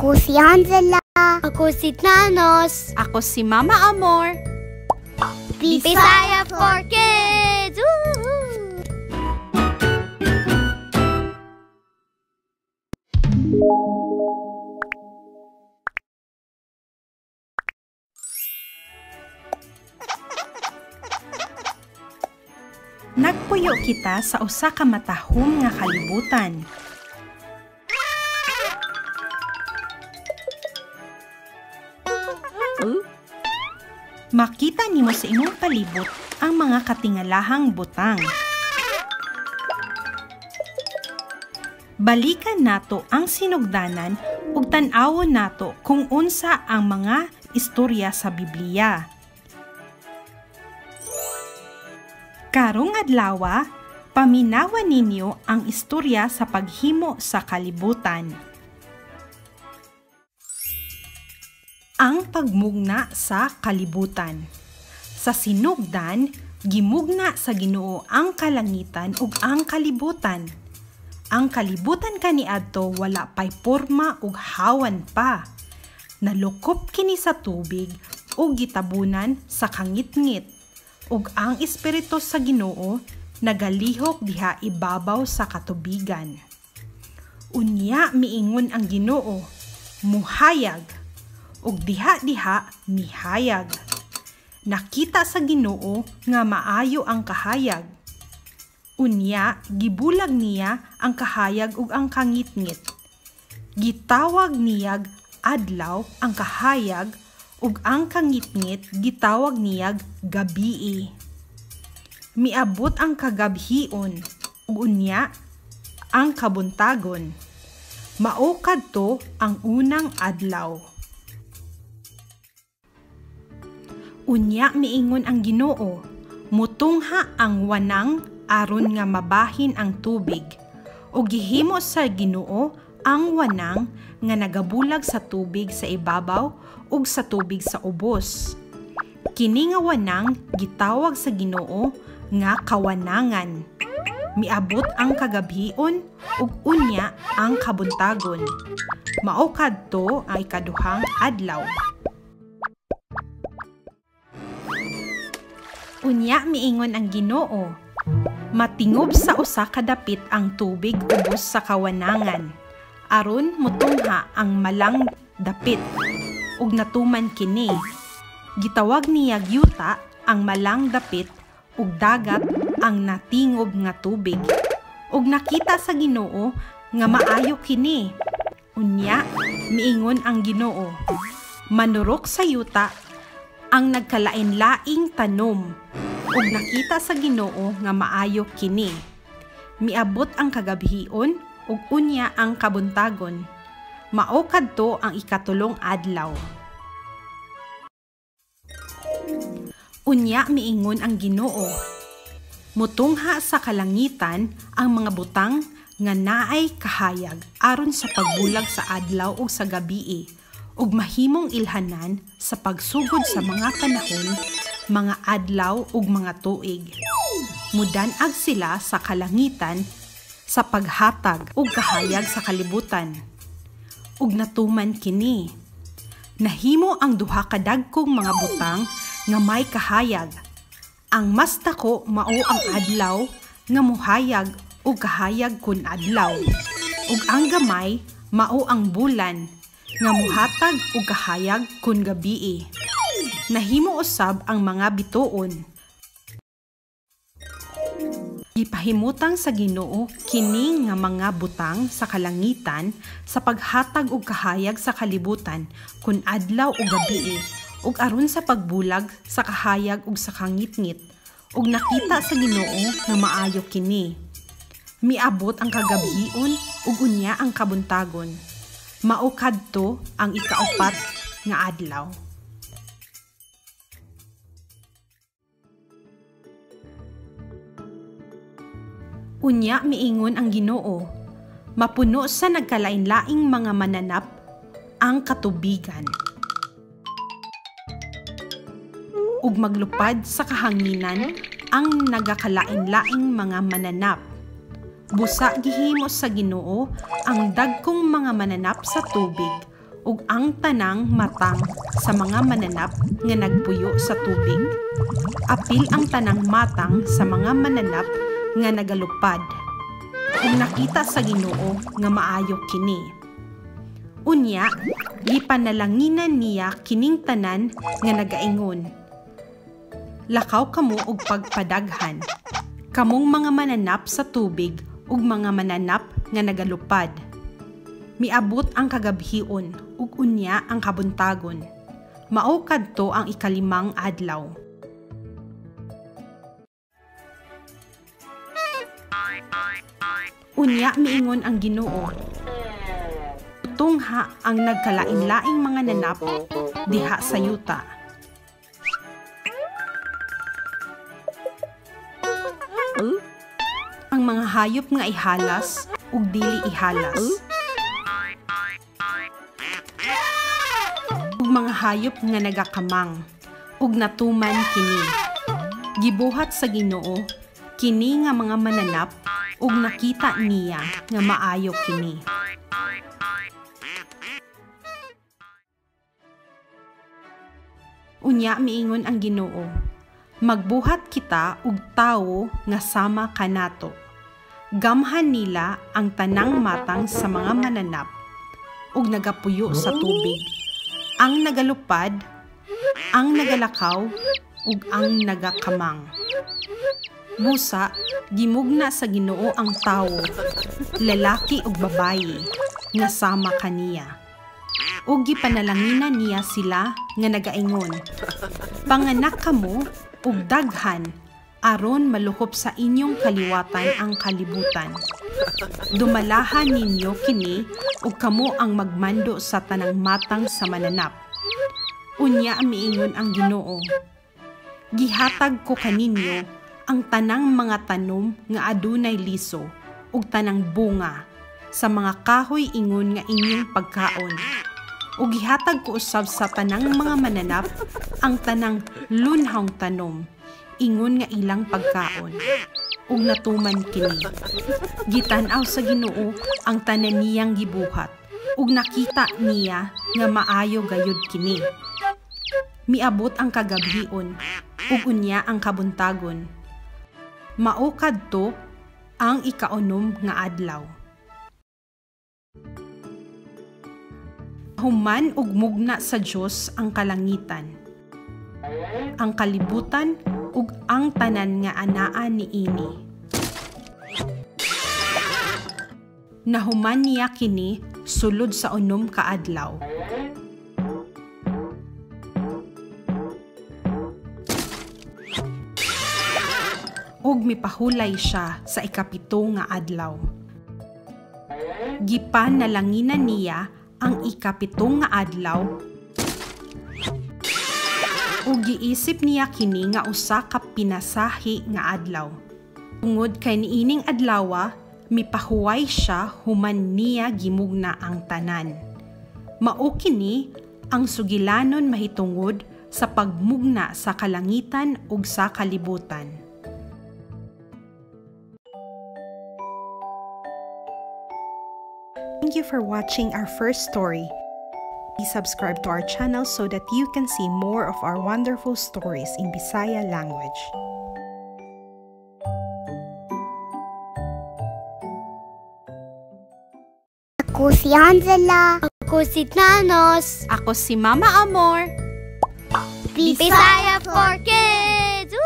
Ako si Angela. Ako si Thanos. Ako si Mama Amor. Bisaya for Kids! Woohoo! Nagpuyo kita sa usa ka matahom nga kalibutan. Makita nimo sa imong palibot ang mga katingalahang butang. Balikan nato ang sinugdanan ug tan-awon nato kung unsa ang mga istorya sa Biblia. Karong adlawa, paminawan ninyo ang istorya sa paghimo sa kalibutan. Ang pagmugna sa kalibutan. Sa sinugdan, gimugna sa Ginoo ang kalangitan ug ang kalibutan. Ang kalibutan kaniadto wala pay porma ug hawan pa. Nalukop kini sa tubig ug gitabunan sa kangitngit. Ug ang espiritu sa Ginoo nagalihok diha ibabaw sa katubigan. Unya miingon ang Ginoo, muhayag. Ug diha-diha mihayag. Nakita sa Ginoo nga maayo ang kahayag. Unya gibulag niya ang kahayag ug ang kangitngit. Gitawag niyag adlaw ang kahayag ug ang kangitngit gitawag niyag gabii. Miabot ang kagabhion ug unya ang kabuntagon. Mao kadto ang unang adlaw. Unya miingon ang Ginoo, mutungha ang wanang aron nga mabahin ang tubig. O gihimo sa Ginoo ang wanang nga nagabulag sa tubig sa ibabaw ug sa tubig sa ubos. Kini nga wanang gitawag sa Ginoo nga kawanangan. Miabot ang kagabhion ug unya ang kabuntagon. Mao kadto ang ikaduhang adlaw. Unya miingon ang Ginoo, matingob sa usa ka dapit ang tubig ubos sa kawanangan, aron mutungha ang malang dapit. Ug natuman kini. Gitawag niya yuta ang malang dapit ug dagat ang natingob nga tubig. Ug nakita sa Ginoo nga maayo kini. Unya miingon ang Ginoo, manurok sa yuta ang nagkalain-laing tanom. Ug nakita sa Ginoo nga maayo kini. Miabot ang kagabhion ug unya ang kabuntagon. Mao kadto ang ikatulong adlaw. Unya miingon ang Ginoo, mutungha sa kalangitan ang mga butang nga naay kahayag aron sa pagbulag sa adlaw ug sa gabii, ug mahimong ilhanan sa pagsugod sa mga panahon, mga adlaw ug mga tuig. Mudan-ag sila sa kalangitan sa paghatag ug kahayag sa kalibutan. Ug natuman kini. Nahimo ang duha ka dagkong mga butang nga may kahayag. Ang mas dako mao ang adlaw nga muhayag ug kahayag kun adlaw. Ug ang gamay mao ang bulan nga muhatag ug kahayag kun gabii. Nahimo usab ang mga bituon. Gipahimutang sa Ginoo kini nga mga butang sa kalangitan sa paghatag og kahayag sa kalibutan kun adlaw o gabii, ug aron sa pagbulag sa kahayag ug sa kangitngit. Ug nakita sa Ginoo nga maayo kini. Miabot ang kagabhion ug unya ang kabuntagon. Mao kadto ang ikaupat nga adlaw. Unya miingon ang Ginoo, mapuno sa nagkalain-laing mga mananap ang katubigan, ug maglupad sa kahanginan ang nagakalain-laing mga mananap. Busa gihimo sa Ginoo ang dagkong mga mananap sa tubig ug ang tanang matang sa mga mananap nga nagpuyo sa tubig. Apil ang tanang matang sa mga mananap nga nagalupad. Ug nakita sa Ginoo nga maayo kini. Unya, gipanalanginan niya kining tanan nga nagaingon, "Lakaw kamo og pagpadaghan, kamong mga mananap sa tubig ug mga mananap nga nagalupad." Miabot ang kagabhion ug unya ang kabuntagon. Mao kadto ang ikalimang adlaw. Unya miingon ang Ginoo, "Tungha ang nagkalain-laing mga nanap diha sa yuta. Ang mga hayop nga ihalas ug dili ihalas, ug mga hayop nga nagakamang, ug natuman kini." Gibuhat sa Ginoo kini nga mga mananap ug nakita niya nga maayo kini. Unya miingon ang Ginoo, "Magbuhat kita og tawo nga sama kanato. Gamhan nila ang tanang matang sa mga mananap ug nagapuyo sa tubig, ang nagalupad, ang nagalakaw, ug ang nagakamang." Busa, gimugna sa Ginoo ang tawo, lalaki ug babayi, nga sama kaniya. Ug gipanalanginan niya sila nga nagaingon, "Panganak kamo ug daghan, aron malukop sa inyong kaliwatan ang kalibutan. Dumalahan ninyo kini ug kamo ang magmando sa tanang matang sa mananap." Unya miingon ang Ginoo, "Gihatag ko kaninyo ang tanang mga tanom nga adunay liso ug tanang bunga sa mga kahoy ingon nga inyong pagkaon. Ug gihatag ko usab sa tanang mga mananap ang tanang lunhawng tanom ingon nga ilang pagkaon." Ug natuman kini. Gitan-aw sa Ginoo ang tanan niyang gibuhat ug nakita niya nga maayo gayud kini. Miabot ang kagabhion ug unya ang kabuntagon. Mao kadto ang ikaunom nga adlaw. Human ug mugna sa Dios ang kalangitan, ang kalibutan ug ang tanan nga anaa niini. Nahuman niya kini sulod sa 6 ka adlaw. Ug mipahulay siya sa 7 nga adlaw. Gipanalanginan niya ang 7 nga adlaw ug giisip niya kini nga usa ka pinasahi nga adlaw. Tungod kay niining adlawa, mipahuway siya human niya gimugna ang tanan. Mao kini ang sugilanon mahitungod sa pagmugna sa kalangitan ug sa kalibutan. Thank you for watching our first story. Please subscribe to our channel so that you can see more of our wonderful stories in Bisaya language. Ako si Angela. Ako si Thanos. Ako si Mama Amor. Bisaya for Kids!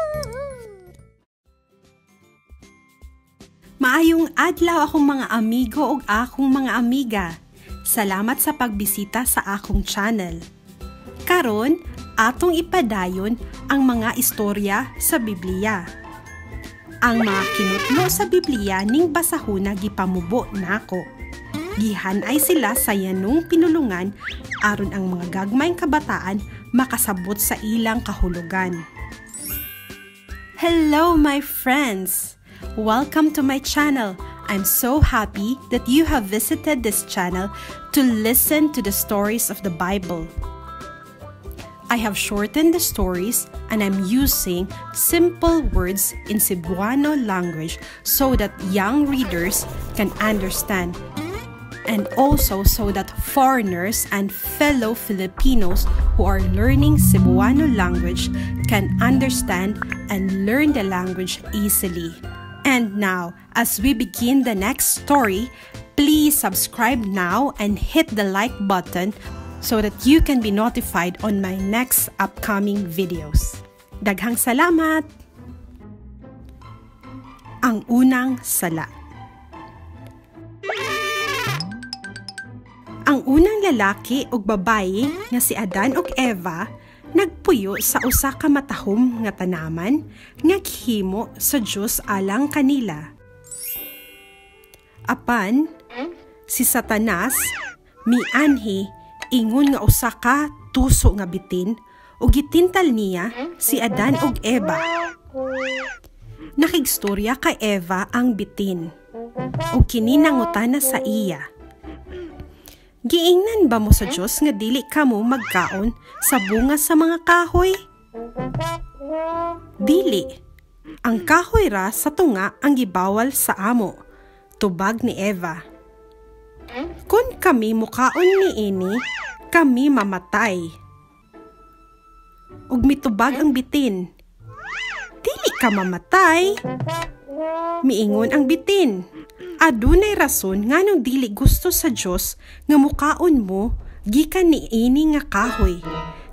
Maayong adlaw akong mga amigo ug akong mga amiga. Salamat sa pagbisita sa akong channel. Karon, atong ipadayon ang mga istorya sa Biblia. Ang mga kinutlo sa Biblia ning basahuna gipamubo nako. Gihan-ay sila sa yanong pinulungan aron ang mga gagmayng kabataan makasabot sa ilang kahulugan. Hello my friends! Welcome to my channel. I'm so happy that you have visited this channel to listen to the stories of the Bible. I have shortened the stories and I'm using simple words in Cebuano language so that young readers can understand. and also so that foreigners and fellow Filipinos who are learning Cebuano language can understand and learn the language easily. And now, as we begin the next story, please subscribe now and hit the like button so that you can be notified on my next upcoming videos. Daghang salamat! Ang unang sala. Ang unang lalaki ug babayi nga si Adan ug Eva nagpuyo sa usa ka matahom nga tanaman nga gihimo sa Dios alang kanila. Apan si Satanas mianhi ingon nga usa ka tuso nga bitin ug gitintal niya si Adan ug Eva. Nakigstorya kay Eva ang bitin ug kini nangutana sa iya. Giingnan ba mo sa Dios nga dili kamo magkaon sa bunga sa mga kahoy? Dili. Ang kahoy ra sa tunga ang gibawal sa amo, tubag ni Eva. Kun kami mukaon niini, kami mamatay. Ug mitubag ang bitin. Dili ka mamatay. Miingon ang bitin. Adunay rason nganong dili gusto sa Dios nga mukaon mo gikan niini nga kahoy.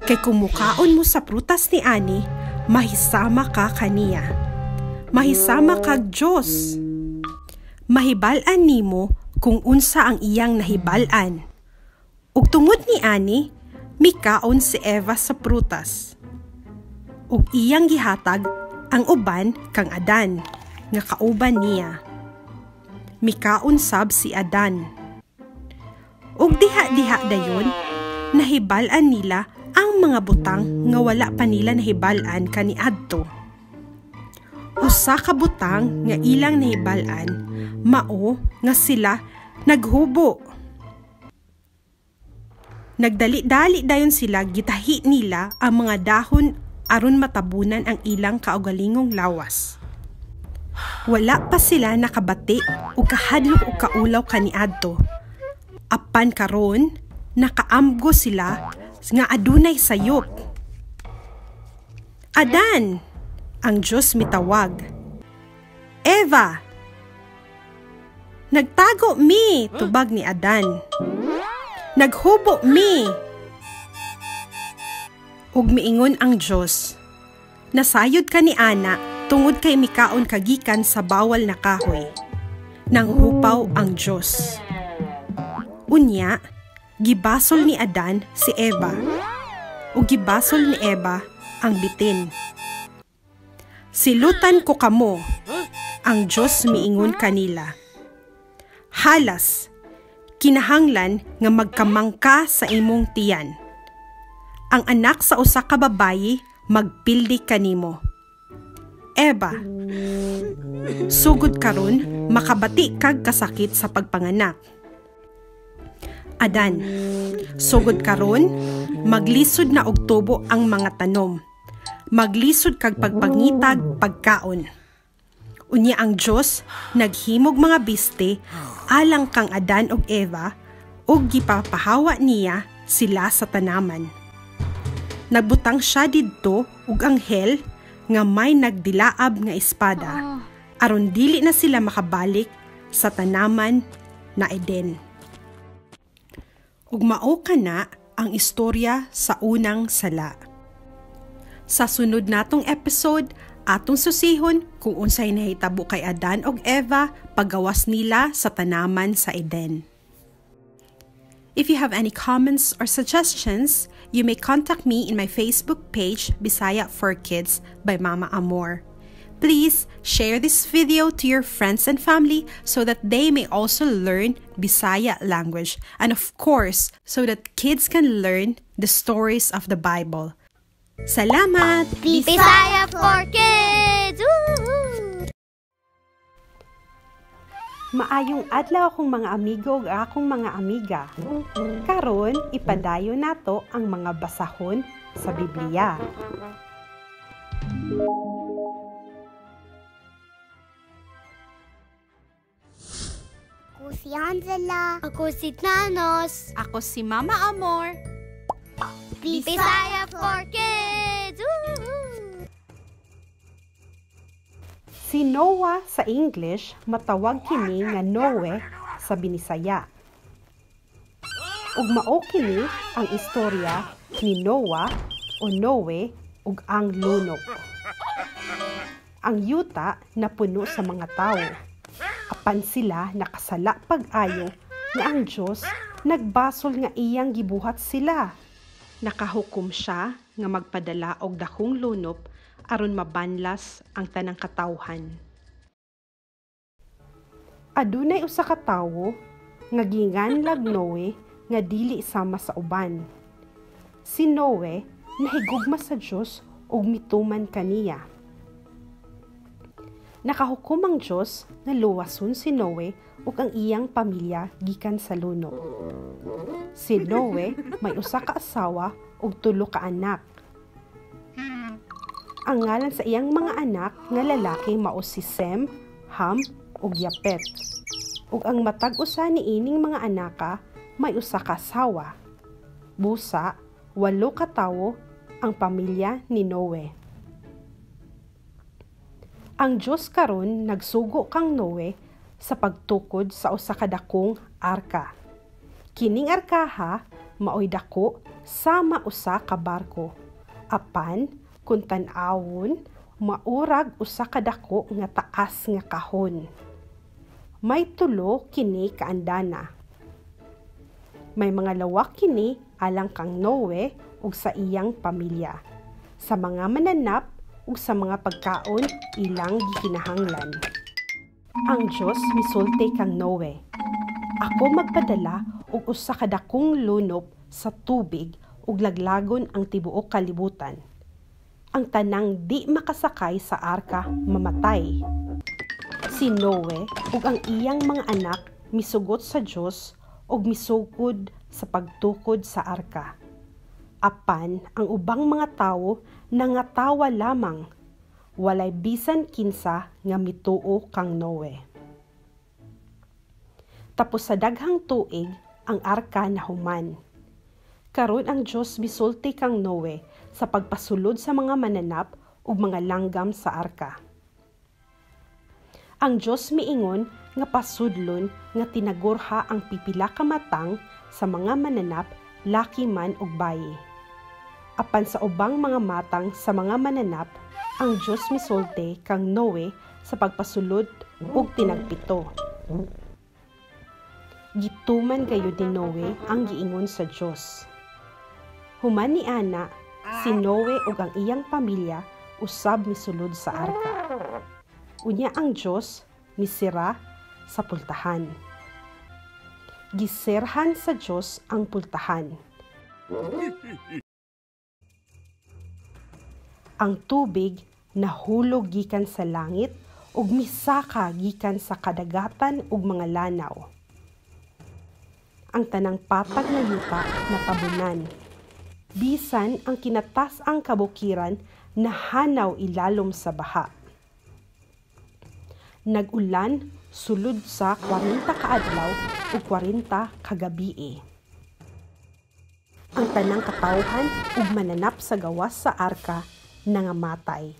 Kay kung mukaon mo sa prutas ni ani, mahisama ka kaniya. Mahisama kag Dios. Mahibal-an nimo kung unsa ang iyang nahibal-an. Ug tungod ni ani, mikaon si Eva sa prutas. Ug iyang gihatag ang uban kang Adan nga kauban niya. Mikaon sab si Adan. Ug diha-diha dayon, nahibal-an nila ang mga butang nga wala pa nila nahibal-an kaniadto. Usa ka butang nga ilang nahibal-an, mao nga sila naghubo. Nagdali-dali dayon sila gitahi nila ang mga dahon aron matabunan ang ilang kaugalingong lawas. Wala pa sila nakabati o kahadlok o kaulaw kaniadto. Apan karon, nakaamgo sila nga adunay sayop. Adan! Ang Diyos mitawag. Eva! Nagtago mi, tubag ni Adan. Naghubo mi. Ug miingon ang Diyos. Nasayod ka ni Ana tungod kay mikaon kagikan sa bawal na kahoy. Nanghupaw ang Diyos. Unya, gibasol ni Adan si Eva. Ug gibasol ni Eva ang bitin. Silutan ko kamo, ang Diyos miingon kanila. Halas, kinahanglan nga magkamangka sa imong tiyan. Ang anak sa usa ka babayi magpildi kanimo. Eva, sugod karon makabati kag kasakit sa pagpanganak. Adan, sugod karon maglisod na og tubo ang mga tanom. Maglisod kag pagpangitag pagkaon. Unya ang Dios naghimog mga biste alang kang Adan ug Eva ug gipapahawa niya sila sa tanaman. Nagbutang siya didto ug anghel nga may nagdilaab nga espada aron dili na sila makabalik sa tanaman na Eden. Ug mao kana ang istorya sa unang sala. Sa sunod natong episode, atong susihon kung unsay nahitabo kay Adan ug Eva paggawas nila sa tanaman sa Eden. If you have any comments or suggestions, you may contact me in my Facebook page, Bisaya for Kids by Mama Amor. Please share this video to your friends and family so that they may also learn Bisaya language and, of course, so that kids can learn the stories of the Bible. Salamat! Bisaya for Kids! Woo-hoo! Maayong adlaw akong mga amigo ug akong mga amiga. Karon ipadayon nato ang mga basahon sa Biblia. Ako Ako si Angela. Ako si Thanos. Ako si Mama Amor. Bisaya for Kids! Woo! Si Noah sa English matawag kini nga Noe sa Binisaya. Ug mao kini ang istorya ni Noah o Noe ug ang lunop. Ang yuta napuno sa mga tawo. Apan sila nakasala pag-ayo nga ang Dios nagbasol nga iyang gibuhat sila. Nakahukom siya nga magpadala og dakong lunop aron mabanlas ang tanang katawhan. Adunay usa ka tawo nga ginganlag Noe nga dili sama sa uban. Si Noe nahigugma sa Dios ug mituman kaniya. Nakahukom ang Dios nga luwason si Noe ug ang iyang pamilya gikan sa lunop. Si Noe may usa ka asawa ug tulo ka anak. Ang ngalan sa iyang mga anak nga lalaki mao si Sem, Ham ug Yapet. Ug ang matag usa niining mga anaka may usa ka asawa. Busa, 8 ka tawo ang pamilya ni Noe. Ang Dios karon nagsugo kang Noe sa pagtukod sa usa ka dakong arka. Kining arkaha maoy dako sama usa ka barko. Apan kun tan-awon maurag usa ka dako nga taas nga kahon. May tulo kini kaandana. May mga lawak kini alang kang Noe ug sa iyang pamilya, sa mga mananap ug sa mga pagkaon ilang gikinahanglan. Ang Dios misulti kang Noe, "Ako magpadala og usa ka dakong lunop sa tubig ug laglagon ang tibuok kalibutan. Ang tanang di makasakay sa arka mamatay." Si Noe ug ang iyang mga anak misugot sa Dios ug misugod sa pagtukod sa arka. Apan ang ubang mga tawo nangatawa lamang, walay bisan kinsa nga mituo kang Noe. Tapos sa daghang tuig ang arka nahuman. Karon ang Dios misulti kang Noe sa pagpasulod sa mga mananap ug mga langgam sa arka. Ang Dios miingon nga pasudlon nga tinagurha ang pipila ka matang sa mga mananap, laki man ug bayi. Apan sa ubang mga matang sa mga mananap, ang Dios misulti kang Noe sa pagpasulod ug tinagpito. Gituman gayud ni Noe ang giingon sa Dios. Human ni ana, si Noe ug ang iyang pamilya usab misulod sa arka. Unya ang Dios misira sa pultahan. Giserhan sa Dios ang pultahan. Ang tubig nahulog gikan sa langit ug misaka gikan sa kadagatan ug mga lanaw. Ang tanang patag nga yuta natabunan. Bisan ang kinatas-ang kabukiran nahanaw ilalom sa baha. Nag-ulan sulod sa 40 ka adlaw ug 40 ka gabii. Ang tanang katawhan ug mananap sa gawas sa arka nangamatay.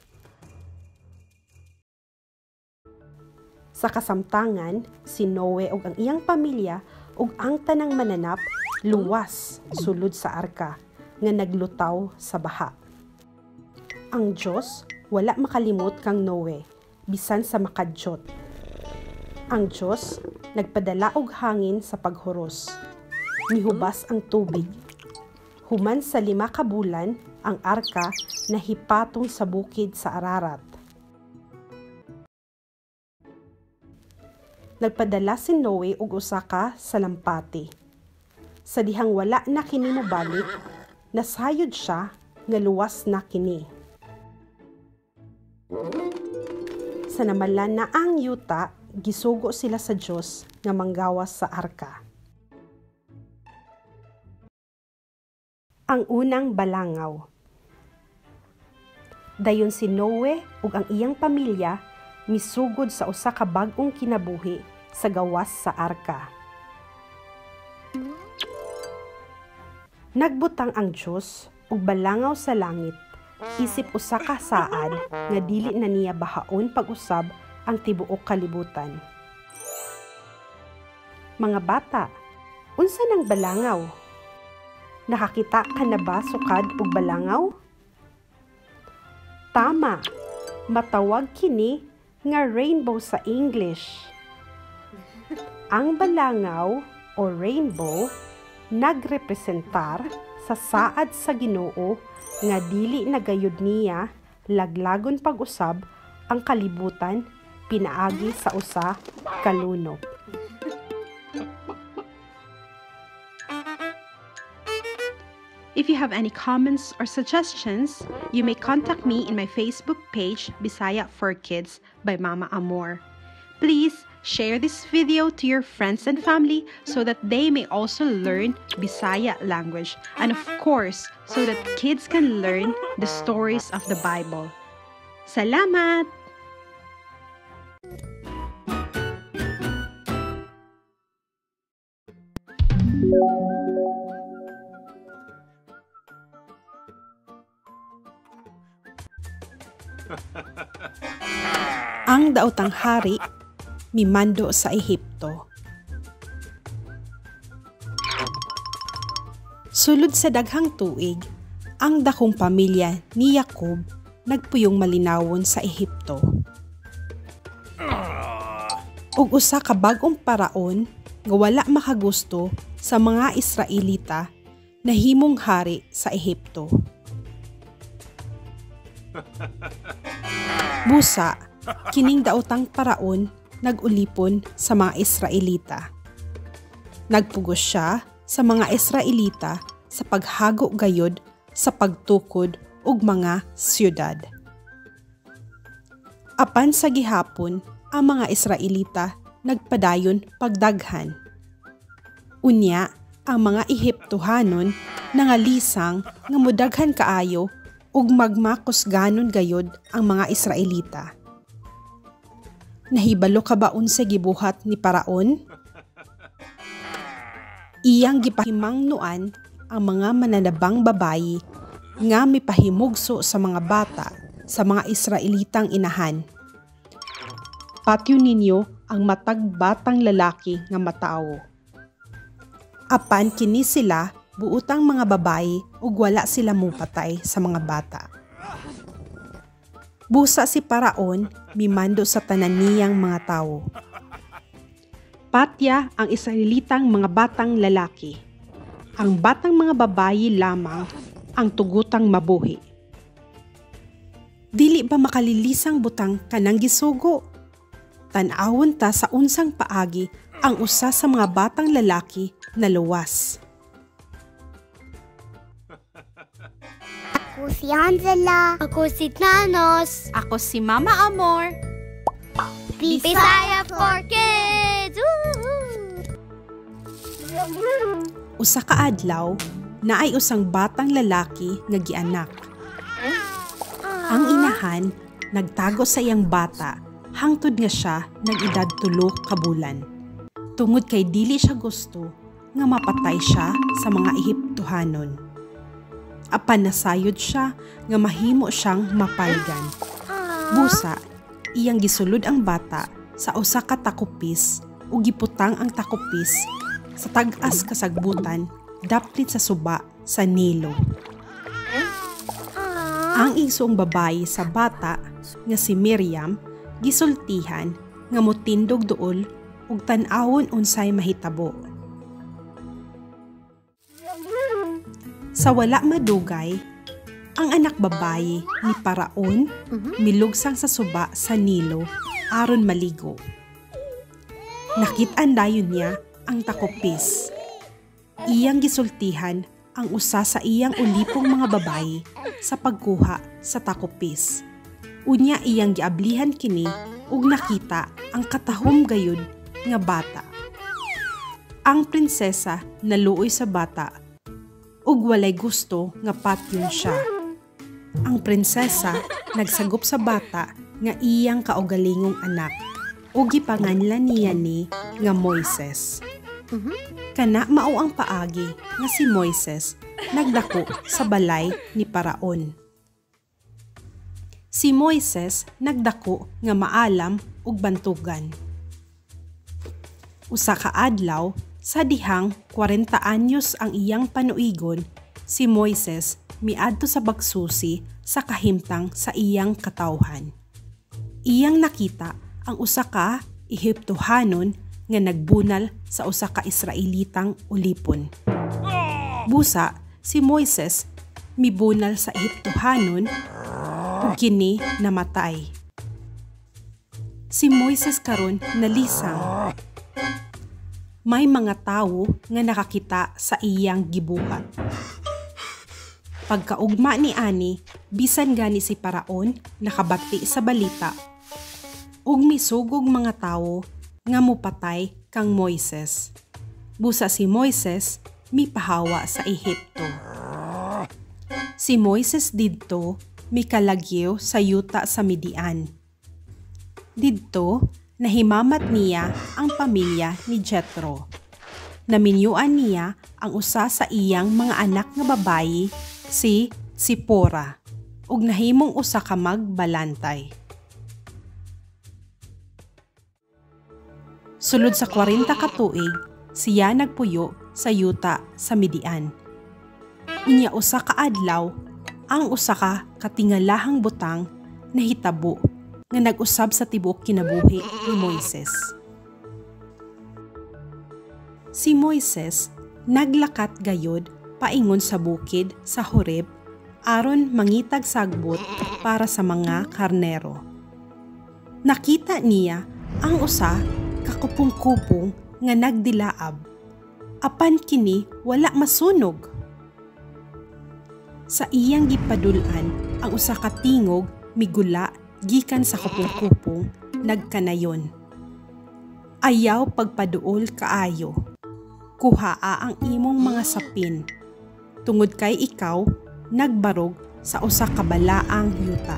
Sa kasamtangan, si Noe ug ang iyang pamilya ug ang tanang mananap luwas sulod sa arka nga naglutaw sa baha. Ang Dios wala makalimot kang Noe bisan sa makadyot. Ang Dios nagpadala og hangin sa paghuros. Mihubas ang tubig. Human sa 5 ka bulan, ang arka nahipatong sa bukid sa Ararat. Nagpadala si Noe og usa ka salampati. Sa dihang wala na kini mobalik, nasayod siya nga luwas na kini. Sa namalan na ang yuta, gisugo sila sa Dios nga manggawas sa arka. Ang unang balangaw. Dayon si Noe ug ang iyang pamilya misugod sa usa ka bag-ong kinabuhi sa gawas sa arka. Nagbutang ang Dios og balangaw sa langit isip usa ka saad nga dili na niya bahaon pag-usab ang tibuok kalibutan. Mga bata, unsa nang balangaw? Nakakita ka na ba sukad og balangaw? Tama, matawag kini nga rainbow sa English. Ang balangaw o rainbow nagrepresentar sa saad sa Ginoo nga dili na gayud niya laglagon pag-usab ang kalibutan pinaagi sa usa ka lunop. If you have any comments or suggestions, you may contact me in my Facebook page, Bisaya for Kids by Mama Amor. Please share this video to your friends and family so that they may also learn Bisaya language and, of course, so that kids can learn the stories of the Bible. Salamat! Ang daotang hari mimando sa Ehipto. Sulod sa daghang tuig, ang dakong pamilya ni Jacob nagpuyong malinawon sa Ehipto. Ug usa ka bag-ong paraon nga wala makagusto sa mga Israelita nahimong hari sa Ehipto. Busa, kining daotang paraon nag-ulipon sa mga Israelita. Nagpugos siya sa mga Israelita sa paghago gayod sa pagtukod og mga siyudad. Apan sa gihapon, ang mga Israelita nagpadayon pagdaghan. Unya, ang mga Ehiptohanon nangalisang nga modaghan kaayo ug magmakusganon gayod ang mga Israelita. Nahibalo ka ba unsa gibuhat ni Paraon? Iyang gipahimangnuan ang mga mananabang babayi nga mipahimugso sa mga bata sa mga Israelitang inahan. Patyo ninyo ang matag batang lalaki nga matawo. Apan kini sila buotang mga babayi ug wala sila mupatay sa mga bata. Busa si Paraon mimando sa tanan niyang mga tawo. Patya ang Israelitang mga batang lalaki. Ang batang mga babayi lamang ang tugutang mabuhi. Dili ba makalilisang butang kanang gisugo? Tan-awon ta sa unsang paagi ang usa sa mga batang lalaki na luwas. Ako si Angela. Ako si Thanos. Ako si Mama Amor. Bisaya for Kids! Woohoo! Usa ka adlaw, naay usang batang lalaki nga gianak. Ang inahan nagtago sa iyang bata hangtod nga siya nag-edad 3 ka bulan. Tungod kay dili siya gusto nga mapatay siya sa mga Ehiptohanon. Apan nasayod siya nga mahimo siyang mapalgan. Busa, iyang gisulod ang bata sa usa ka takupis ug giputang ang takupis sa tag-as kasagbutan daplit sa suba sa Nilo. Ang igsoong babayi sa bata nga si Miriam gisultihan nga motindog duol ug tan-awon unsay mahitabo. Sa wala madugay, ang anak babayi ni Paraon milugsang sa suba sa Nilo aron maligo. Nakit-an dayon niya ang takupis. Iyang gisultihan ang usa sa iyang ulipong mga babayi sa pagkuha sa takupis. Unya iyang giablihan kini ug nakita ang katahom gayud nga bata. Ang prinsesa naluoy sa bata ug walay gusto nga patyon siya. Ang prinsesa nagsagop sa bata nga iyang kaugalingong anak. Ug gipanganlan niya ni nga Moises. Kana mao ang paagi nga si Moises nagdako sa balay ni Paraon. Si Moises nagdako nga maalam ug bantugan. Usa ka adlaw, sa dihang 40 anyos ang iyang panuigon, si Moises miadto sa bagsusi sa kahimtang sa iyang katawhan. Iyang nakita ang usa ka Ehiptohanon nga nagbunal sa usa ka Israelitang ulipon. Busa si Moises mibunal sa Ehiptohanon ug kini namatay. Si Moises karon nalisang. May mga tawo nga nakakita sa iyang gibuhat. Pagkaugma ni ani, bisan gani si Paraon nakabati sa balita ug misugog mga tawo nga mopatay kang Moises. Busa si Moises mipahawa sa Ehipto. Si Moises didto mikalagyo sa yuta sa Midian. Didto nahimamat niya ang pamilya ni Jethro. Naminyuan niya ang usa sa iyang mga anak nga babayi, si Sipora, ug nahimong usa ka magbalantay. Sulod sa 40 ka tuig, siya nagpuyo sa yuta sa Midian. Unya usa ka adlaw, ang usa ka katingalahang butang nahitabo nga nag-usab sa tibuok kinabuhi ni Moises. Si Moises naglakat gayod paingon sa bukid sa Horeb aron mangitag sagbot para sa mga karnero. Nakita niya ang usa ka kupong-kupong nga nagdilaab, apan kini wala masunog. Sa iyang gipadul-an ang usa ka tingog migula gikan sa kupong-kupong nagkanayon. Ayaw pagpaduol kaayo. Kuhaa ang imong mga sapin, tungod kay ikaw nagbarog sa usa ka balaang yuta.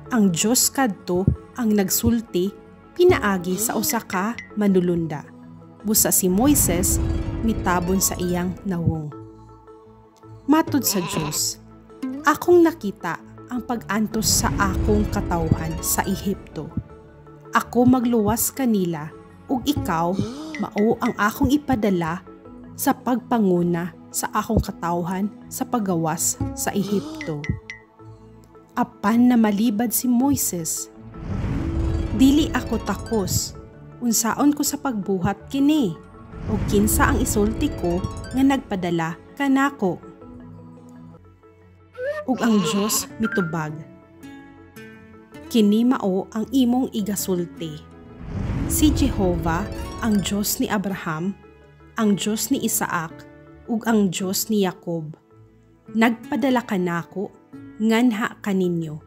Ang Dios kadto ang nagsulti pinaagi sa usa ka manulunda. Busa si Moises mitabon sa iyang nawong. Matud sa Dios, akong nakita ang pag-antos sa akong katawhan sa Ehipto. Ako magluwas kanila ug ikaw mao ang akong ipadala sa pagpanguna sa akong katawhan sa paggawas sa Ehipto. Apan na malibad si Moises. Dili ako takos, unsaon ko sa pagbuhat kini, o kinsa ang isulti ko nga nagpadala kanako. Ug ang Dios mitubag. Kini mao ang imong igasulti. Si Jehova ang Dios ni Abraham, ang Dios ni Isaac, ug ang Dios ni Jacob. Nagpadala kanako nganha kaninyo.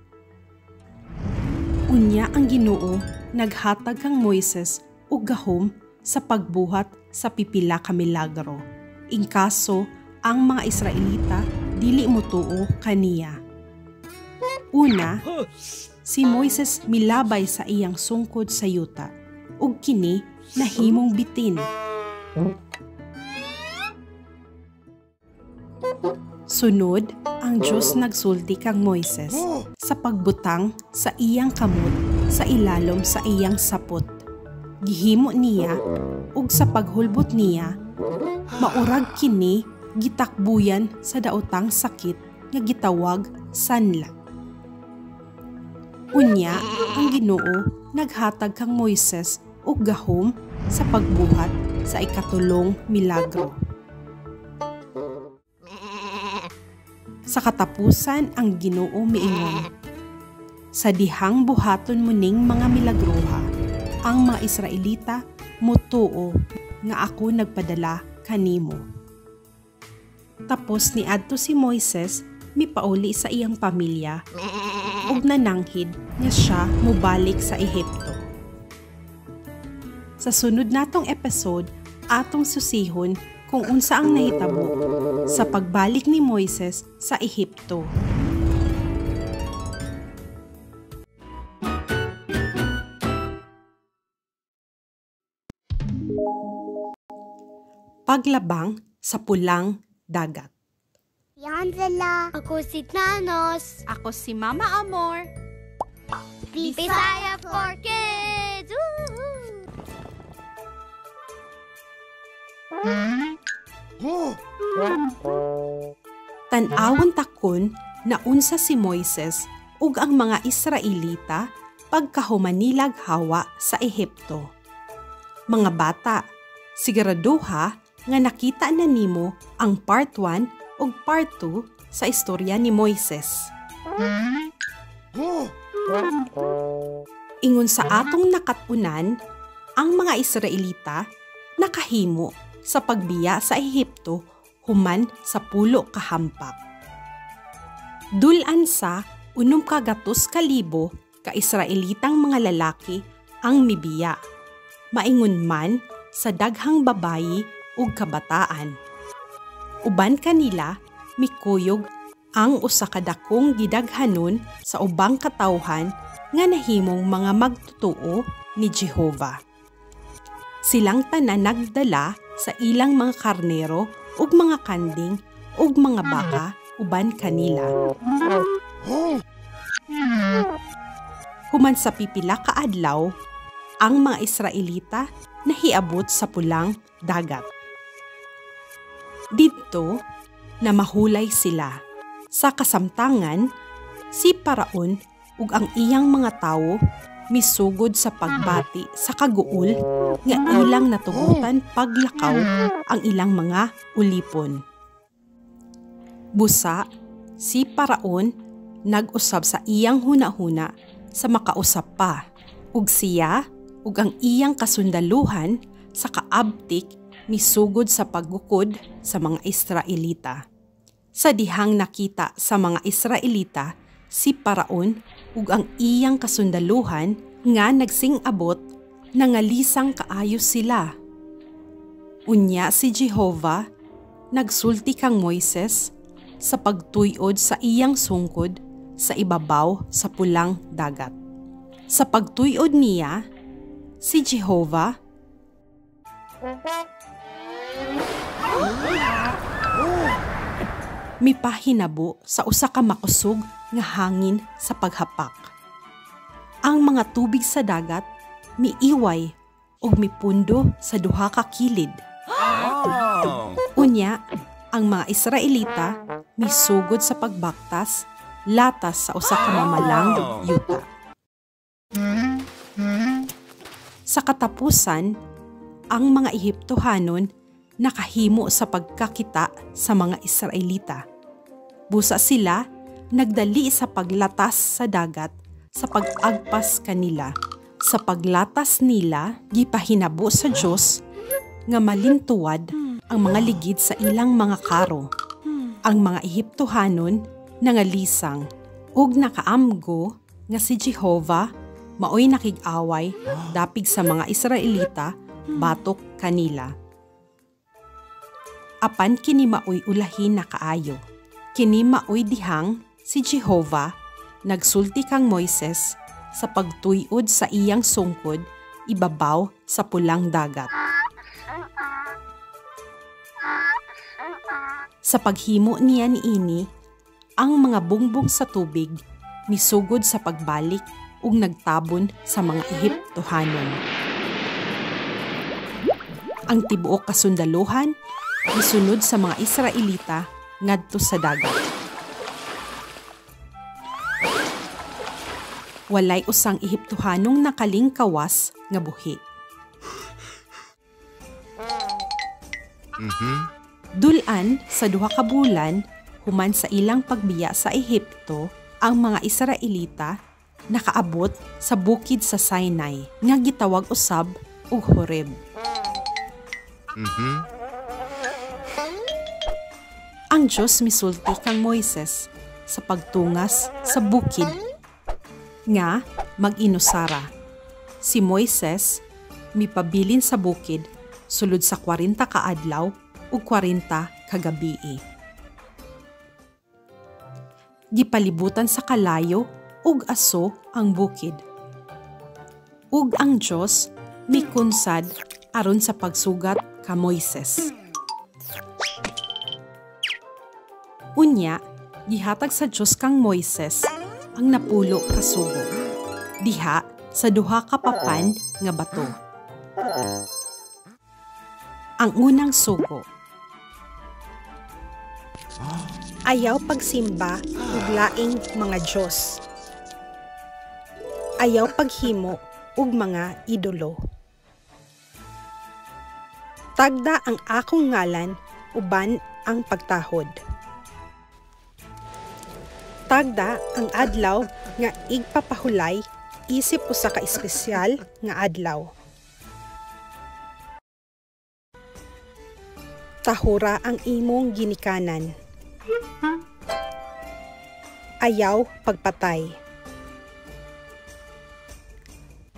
Unya ang Ginoo naghatag kang Moises og gahom sa pagbuhat sa pipila ka milagro. Inkaso ang mga Israelita dili motuo kaniya. Una, si Moises milabay sa iyang sungkod sa yuta ug kini nahimong bitin. Sunod, ang Dios nagsulti kang Moises sa pagbutang sa iyang kamot sa ilalom sa iyang sapot. Gihimo niya ug sa paghulbot niya, maurag kini gitakbuyan sa daotang sakit nga gitawag sanla. Unya, ang Ginoo naghatag kang Moises og gahom sa pagbuhat sa ikatulong milagro. Sa katapusan ang Ginoo miingon, sa dihang buhaton mo ning mga milagroha, ang mga Israelita motuo nga ako nagpadala kanimo. Tapos niadto si Moises mipauli sa iyang pamilya ug nananghid nga siya mobalik sa Ehipto. Sa sunod natong episode, atong susihon kung unsa ang nahitabo sa pagbalik ni Moises sa Ehipto. Paglabang sa Pulang Dagat. Si Angela. Ako si Thanos. Ako si Mama Amor. Bisaya for Kids! Woohoo! Tan-awon takon na unsa si Moises ug ang mga Israelita pagkahumanilag hawa sa Ehipto. Mga bata, siguraduha nga nakita na nimo ang part 1 ug part 2 sa istorya ni Moises. Ingon sa atong nakat-unan, ang mga Israelita nakahimo sa pagbiya sa Ehipto human sa 10 ka hampak. Dul-an sa 600,000 ka Israelitang mga lalaki ang mibiya. Maingon man sa daghang babayi ug kabataan. Uban kanila mikuyog ang usa ka dakong gidaghanon sa ubang katawhan nga nahimong mga magtutuo ni Jehova. Silang tanan nagdala sa ilang mga karnero ug mga kanding ug mga baka uban kanila. Human sa pipila ka adlaw, ang mga Israelita nahiabot sa Pulang Dagat. Didto, namahulay sila. Sa kasamtangan, si Paraon ug ang iyang mga tawo misugod sa pagbati sa kaguol nga ilang natugutan paglakaw ang ilang mga ulipon. Busa, si Paraon nag-usab sa iyang hunahuna sa makausap pa, ug siya ug ang iyang kasundaluhan sa kaabtik misugod sa paggukod sa mga Israelita. Sa dihang nakita sa mga Israelita si Paraon ug ang iyang kasundaluhan nga nagsing-abot, nangalisang kaayo sila. Unya si Jehova nagsulti kang Moises sa pagtuyod sa iyang sungkod sa ibabaw sa Pulang Dagat. Sa pagtuyod niya, si Jehova mipahinabo sa usa ka makusog nga hangin sa paghapak. Ang mga tubig sa dagat miiway ug mipundo sa duha ka kilid. Unya, ang mga Israelita misugod sa pagbaktas latas sa usa ka mamalang yuta. Sa katapusan, ang mga Ehiptohanon nakahimo sa pagkakita sa mga Israelita. Busa sila nagdali sa paglatas sa dagat sa pag-agpas kanila. Sa paglatas nila, gipahinabo sa Dios nga malintuwad ang mga ligid sa ilang mga karo. Ang mga Ehiptohanon nangalisang ug nakaamgo nga si Jehova maoy nakig-away dapig sa mga Israelita batok kanila. Apan kini maoy ulahin na kaayo. Kini maoy dihang si Jehova nagsulti kang Moises sa pagtuyod sa iyang sungkod ibabaw sa Pulang Dagat. Sa paghimo niya niini, ang mga bungbong sa tubig misugod sa pagbalik ug nagtabon sa mga Ehiptohanon. Ang tibuok kasundaluhan misunod sa mga Israelita ngadto sa dagat. Walay usang Ehiptohanong nakalingkawas nga buhi. Dul-an sa 2 ka bulan human sa ilang pagbiya sa Ehipto, ang mga Israelita nakaabot sa bukid sa Sinai nga gitawag usab og Horeb. Ang Dios misulti kang Moises sa pagtungas sa bukid nga mag-inusara. Si Moises mipabilin sa bukid sulod sa 40 ka adlaw ug 40 ka gabii. Gipalibutan sa kalayo ug aso ang bukid. Ug ang Dios mikunsad aron sa pagsugat ka Moises. Unya, gihatag sa Dios kang Moises ang 10 ka sugo diha sa 2 ka papan nga bato. Ang unang sugo: ayaw pagsimba ug laing mga Dios. Ayaw paghimo og mga idolo. Tagda ang akong ngalan uban ang pagtahod. Tagda ang adlaw nga igpapahulay isip usa ka espesyal nga adlaw. Tahura ang imong ginikanan. Ayaw pagpatay.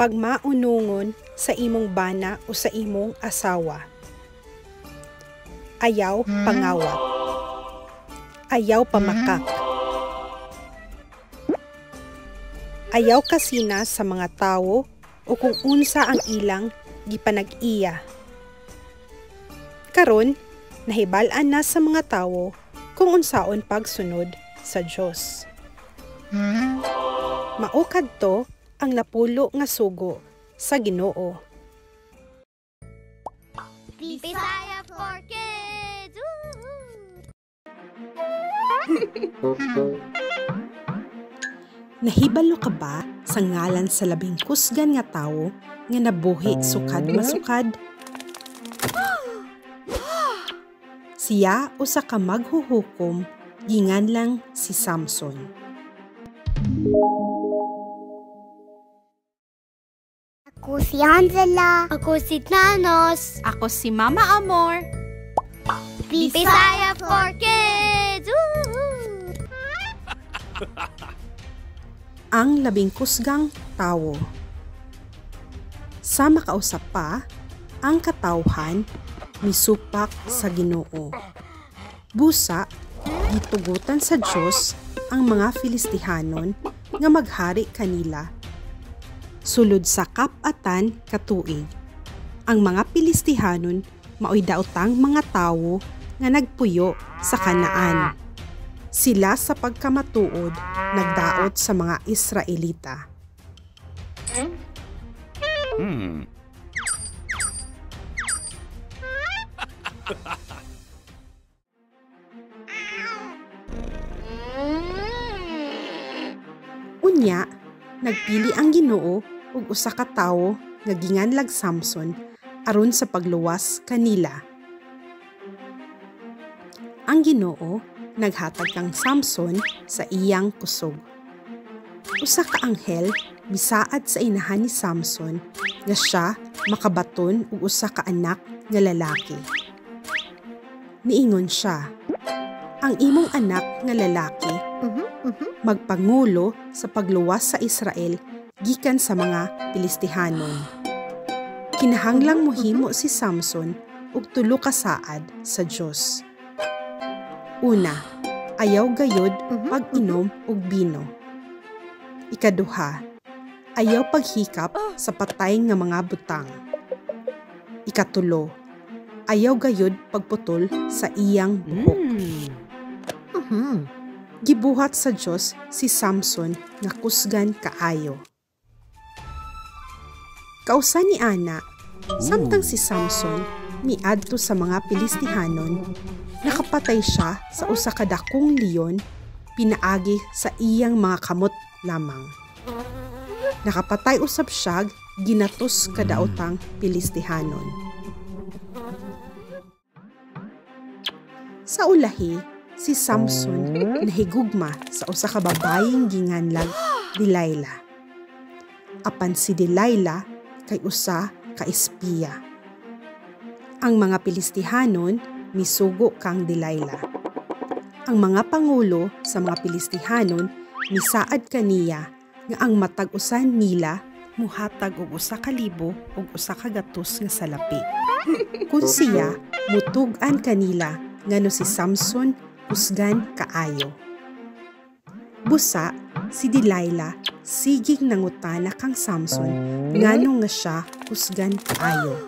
Pagmaunungon sa imong bana o sa imong asawa. Ayaw pangawat. Ayaw pamakak. Ayaw kasina sa mga tawo o kung unsa ang ilang gipanag-iya. Karon, nahibal-an na sa mga tawo kung unsaon pagsunod sa Dios. Mao kadto ang 10 nga sugo sa Ginoo. Bisaya for Kids! Nahibalo ka ba sa ngalan sa 10 kusgan nga tawo nga nabuhi sukad masukad? Siya usa ka maghuhukom, ginganlang si Samson. Ako si Angela. Ako si Thanos. Ako si Mama Amor. Bisaya for Kids! Ang 10 kusgang tawo. Sa makausap pa, ang katawhan misupak sa Ginoo. Busa, gitugutan sa Dios ang mga Filistihanon nga maghari kanila. Sulod sa kap-atan katuig, ang mga Filistihanon maoy daotang mga tawo nga nagpuyo sa Kanaan. Sila sa pagkamatuod nagdaot sa mga Israelita. Unya, nagpili ang Ginoo og usa ka tawo nga ginganlag Samson aron sa pagluwas kanila. Ang Ginoo naghatag kang Samson sa iyang kusog. Usa ka anghel misaad sa inahan ni Samson nga siya makabaton og usa ka anak nga lalaki. Niingon siya, "Ang imong anak nga lalaki magpangulo sa pagluwas sa Israel gikan sa mga Filistihanon." Kinahanglang mohimo si Samson og 3 ka saad sa Dios. Una, ayaw gayod pag-inom og bino. Ikaduha, ayaw paghikap sa patay nga mga butang. Ikatulo, ayaw gayod pagputol sa iyang buhok. Gibuhat sa Dios si Samson nga kusgan kaayo. Kausa ni Ana, samtang si Samson miadto sa mga Filistihanon, nakapatay siya sa usa ka dakong leon pinaagi sa iyang mga kamot lamang. Nakapatay usab siya ginatos kadaotang Filistihanon. Sa ulahi, si Samson nahigugma sa usa ka babayeng ginganlag Delilah. Apan si Delilah kay usa ka espiya. Ang mga Filistihanon misugo kang Delilah. Ang mga pangulo sa mga Filistihanon misaad kaniya nga ang matag usan nila muhatag og 1,000 og 100 nga salapi. Kun siya mutug-an kanila ngano si Samson kusgan kaayo. Busa si Delilah sigig nangutana kang Samson ngano nga siya kusgan kaayo.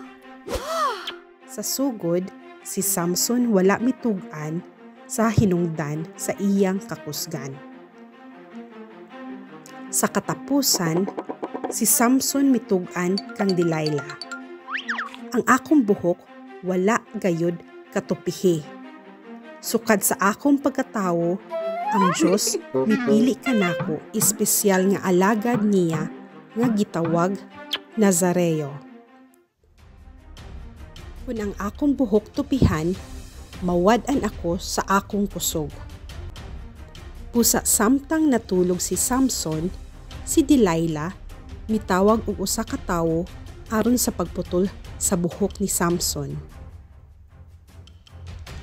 Sa sugod, si Samson wala mitug-an sa hinungdan sa iyang kakusgan. Sa katapusan, si Samson mitug-an kang Delilah. Ang akong buhok wala gayud katupihi. Sukad sa akong pagkatawo, ang Dios mipili kanako espesyal nga alagad niya nga gitawag Nazareo. Kun ang akong buhok tupihan, mawad-an ako sa akong kusog. Pusa samtang natulog si Samson, si Delilah mitawag og usa ka tawo aron sa pagputol sa buhok ni Samson.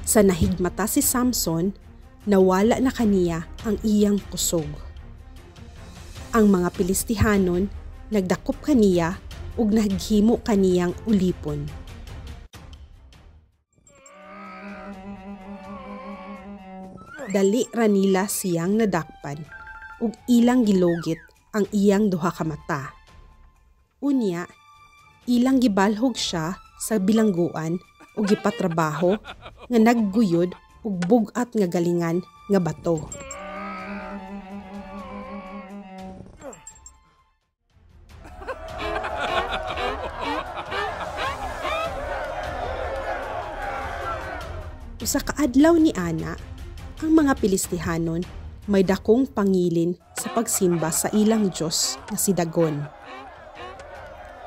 Sa nahigmata si Samson, nawala na kaniya ang iyang kusog. Ang mga Pilistihanon nagdakop kaniya ug naghimo kaniyang ulipon. Dali ra nila siyang nadakpan ug ilang gilugit ang iyang duha ka mata. Unya, ilang gibalhog siya sa bilangguan ug gipatrabaho nga nagguyod ug bug-at nga galingan nga bato. Usa ka adlaw ni ana, ang mga Pilistihanon may dakong pangilin sa pagsimba sa ilang Dios nga si Dagon.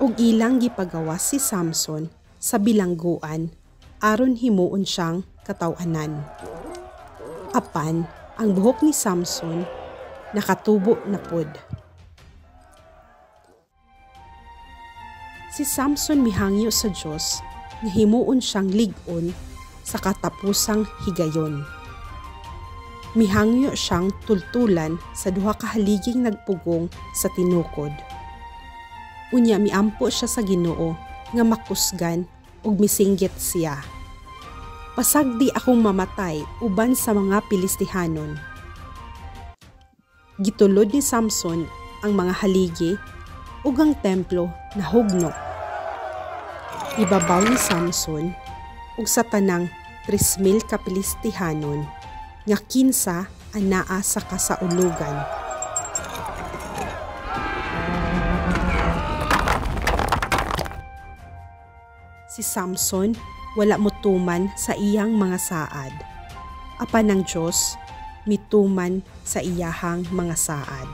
Ug ilang gipagawas si Samson sa bilangguan aron himuon siyang kataw-anan. Apan ang buhok ni Samson nakatubo na pod. Si Samson mihangyo sa Dios nga himuon siyang lig-on sa katapusang higayon. Mihangyo siyang tultulan sa duha ka haliging nagpugong sa tinukod. Unya miampo siya sa Ginoo nga makusgan ug misinggit siya. Pasagdi akong mamatay uban sa mga Pilistihanon. Gitulod ni Samson ang mga haligi ug ang templo nahugno. Ibabaw ni Samson ug sa tanang 3,000 ka Pilistihanon nga kinsa anaa sa kasaulugan. Si Samson wala motuman sa iyang mga saad. Apan ang Dios mituman sa iyahang mga saad.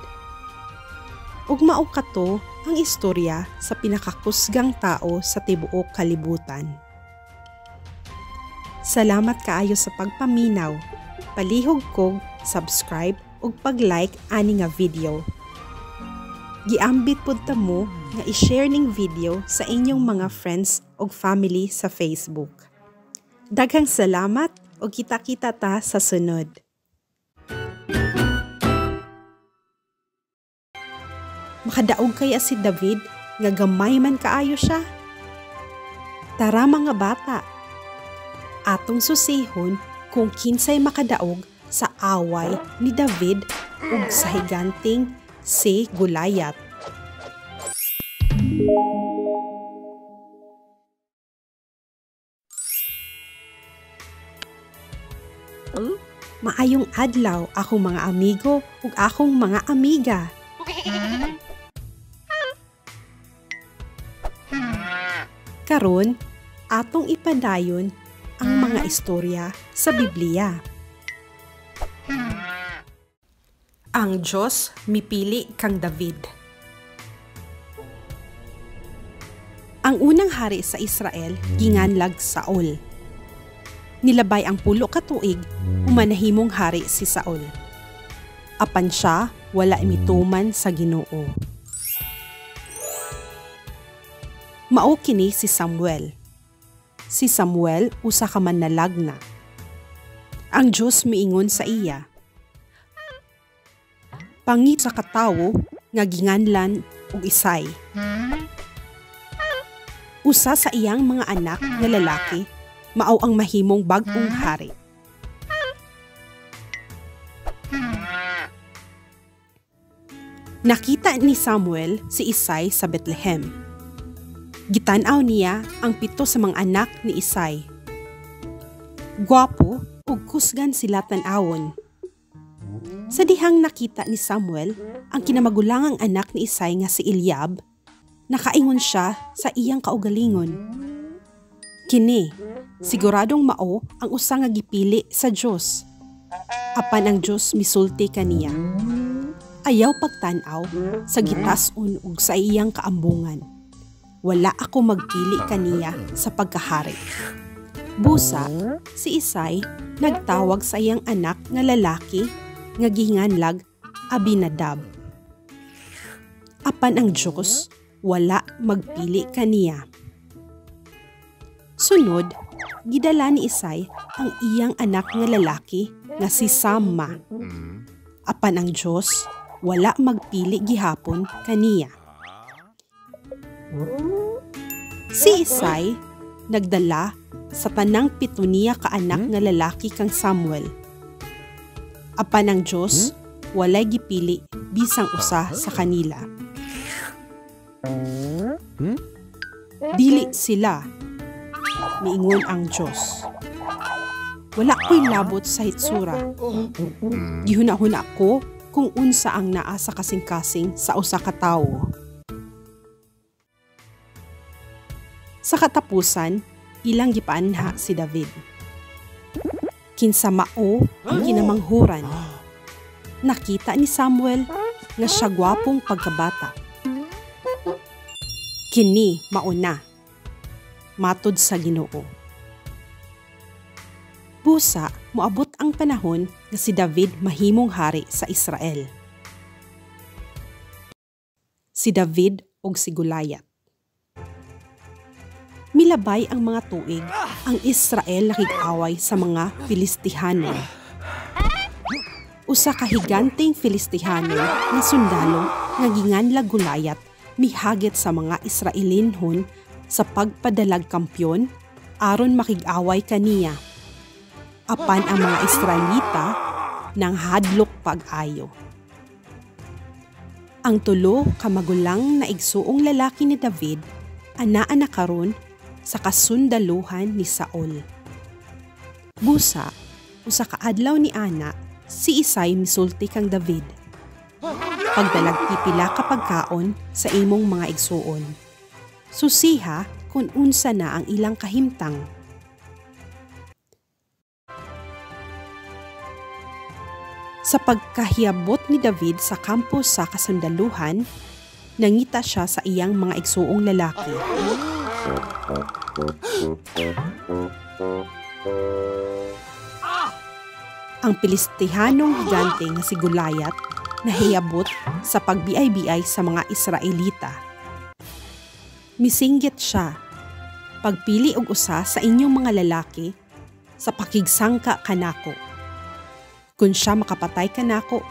Ug mao kato ang istorya sa pinakakusgang tao sa tibuok kalibutan. Salamat kaayo sa pagpaminaw. Palihog kog subscribe ug pag-like ani nga video. Giambit pud ta mo nga i-share ning video sa inyong mga friends ug family sa Facebook. Daghang salamat ug kita-kita ta sa sunod. Makadaog kaya si David nga gamay man kaayo siya? Tara mga bata, atong susihon kung kinsay makadaog sa away ni David ug sa higanting si Goliath. Maayong adlaw akong mga amigo ug akong mga amiga. Karon, atong ipadayon ang mga istorya sa Biblia. Ang Diyos mipili kang David. Ang unang hari sa Israel ginganlag Saul. Nilabay ang 10 ka tuig human nahimong hari si Saul. Apan siya wala mituman sa Ginoo. Mao kini si Samuel. Si Samuel usa ka manalagna. Ang Dios miingon sa iya, pangit sa katawo nga ginganlan og Isay. Usa sa iyang mga anak nga lalaki mao ang mahimong bag-ong hari. Nakita ni Samuel si Isay sa Bethlehem. Gitan-aw niya ang 7 sa mga anak ni Isay. Gwapo ug kusgan sila tan-awon. Sa dihang nakita ni Samuel ang kinamagulangang anak ni Isay nga si Eliab, nakaingon siya sa iyang kaugalingon. Kini, siguradong mao ang usa nga gipili sa Dios. Apan ang Dios misulti kaniya. Ayaw pagtan-aw sa gitas-on ug sa iyang kaambungan. Wala ako magpili kaniya sa pagkahari. Busa, si Isay nagtawag sa iyang anak nga lalaki nga gihinganlag Abinadab. Apan ang Dios wala magpili kaniya. Sunod, gidala ni Isay ang iyang anak nga lalaki nga si Samma. Apan ang Dios wala magpili gihapon kaniya. Si Isay nagdala sa tanang pito niya ka anak nga lalaki kang Samuel. Apan ang Dios walay gipili bisang usa sa kanila. Dili sila, miingon ang Dios. Wala ko'y labot sa hitsura. Gihuna-huna ko kung unsa ang naa sa kasing-kasing sa usa ka tawo. Sa katapusan, ilang gipaanha si David. Kinsa mao ang kinamanghuran. Nakita ni Samuel nga siya gwapong pagkabata. Kini mao na, matud sa Ginoo. Busa, moabot ang panahon nga si David mahimong hari sa Israel. Si David og si Goliath. Milabay ang mga tuig, ang Israel nakig-away sa mga Filistihano. Usa ka higanteng Filistihano nga sundalo nga ginganlag Goliath mihagit sa mga Israelinhon sa pagpadalag kampyon aron makig-away kaniya. Apan ang mga Israelita nang hadlok pag-ayo. Ang tulo ka magulang na igsuong lalaki ni David anaa na karon sa kasundaluhan ni Saul. Busa, usa ka adlaw ni ana, si Isay misulti kang David. Pagdalag pipila ka pagkaon sa imong mga igsuon. Susiha kung unsa na ang ilang kahimtang. Sa pagkahiyabot ni David sa kampo sa kasundaluhan, nangita siya sa iyang mga igsuong lalaki. Ang Pilistihanong higante nga si Goliath nahiyabot sa pagbiay-biay sa mga Israelita. Misinggit siya, pagpili og usa sa inyong mga lalaki sa pakigsangka kanako. Kung siya makapatay kanako,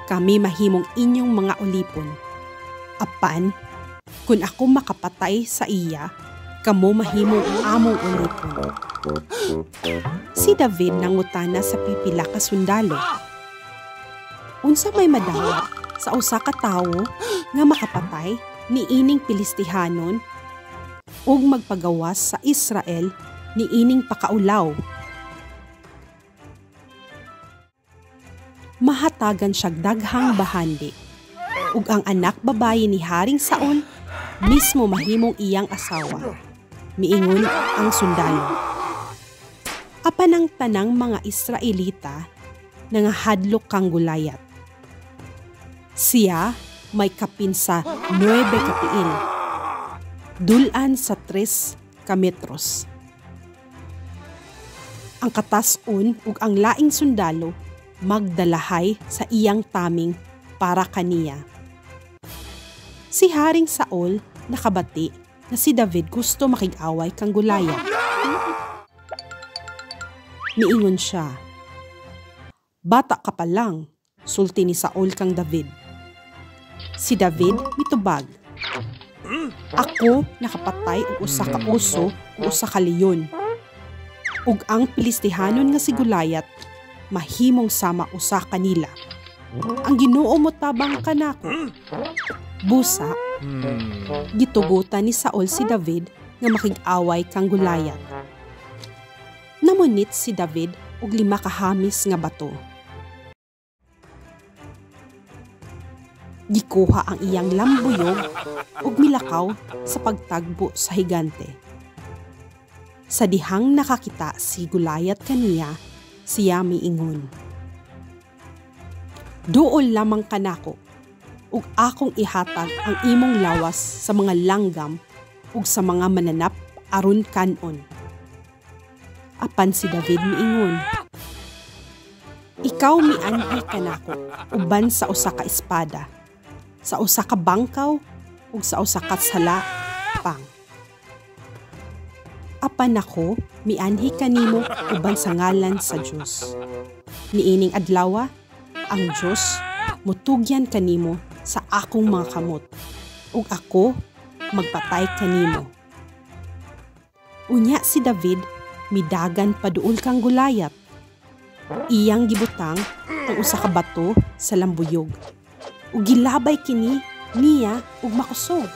kami mahimong inyong mga ulipon. Apan, kung ako makapatay sa iya, kamo mahimong among ulipon. Si David nangutana sa pipila ka sundalo. Unsa may madawat sa usa ka tawo nga makapatay niining Pilistihanon ug magpagawas sa Israel niining pakaulaw? Mahatagan siyag daghang bahandi ug ang anak babayi ni Haring Saul mismo mahimong iyang asawa. Miingon ang sundalo. Apan ang tanang mga Israelita nangahadlok kang Goliath. Siya may kapin sa 9 kapiil, dulan sa 3 ka metros. Ang katas-on ug ang laing sundalo magdalahay sa iyang taming para kaniya. Si Haring Saul nakabati na si David gusto makig-away kang Goliath. Miingon siya, "Bata ka pa lang," sulti ni Saul kang David. Si David mitubag, "Ako nakapatay og usa ka oso ug usa ka leyon. Ug ang Pilistihanon nga si Goliath mahimong sama usa kanila. Ang Ginoo motabang kanako." Busa, gitugutan ni Saul si David nga makig-away kang Goliath. Namunit si David ug 5 ka hamis nga bato. Gikuha ang iyang lambuyog ug milakaw sa pagtagbo sa higante. Sa dihang nakakita si Goliath kaniya, siya miingon, "Duol lamang kanako ug akong ihatag ang imong lawas sa mga langgam ug sa mga mananap aron kan-on." Apan si David miingon, "Ikaw mianhi kanako uban sa usa ka espada, sa usa ka bangkaw ug sa usa ka sala pang. Apan ako mianhi kanimo uban sa ngalan sa Dios. Niining adlawa ang Dios mutugyan kanimo sa akong mga kamot ug ako magpatay kanimo." Unya si David midagan paduol kang Goliath. Iyang gibutang ang usa ka bato sa lambuyog ug gilabay kini niya ug makusog.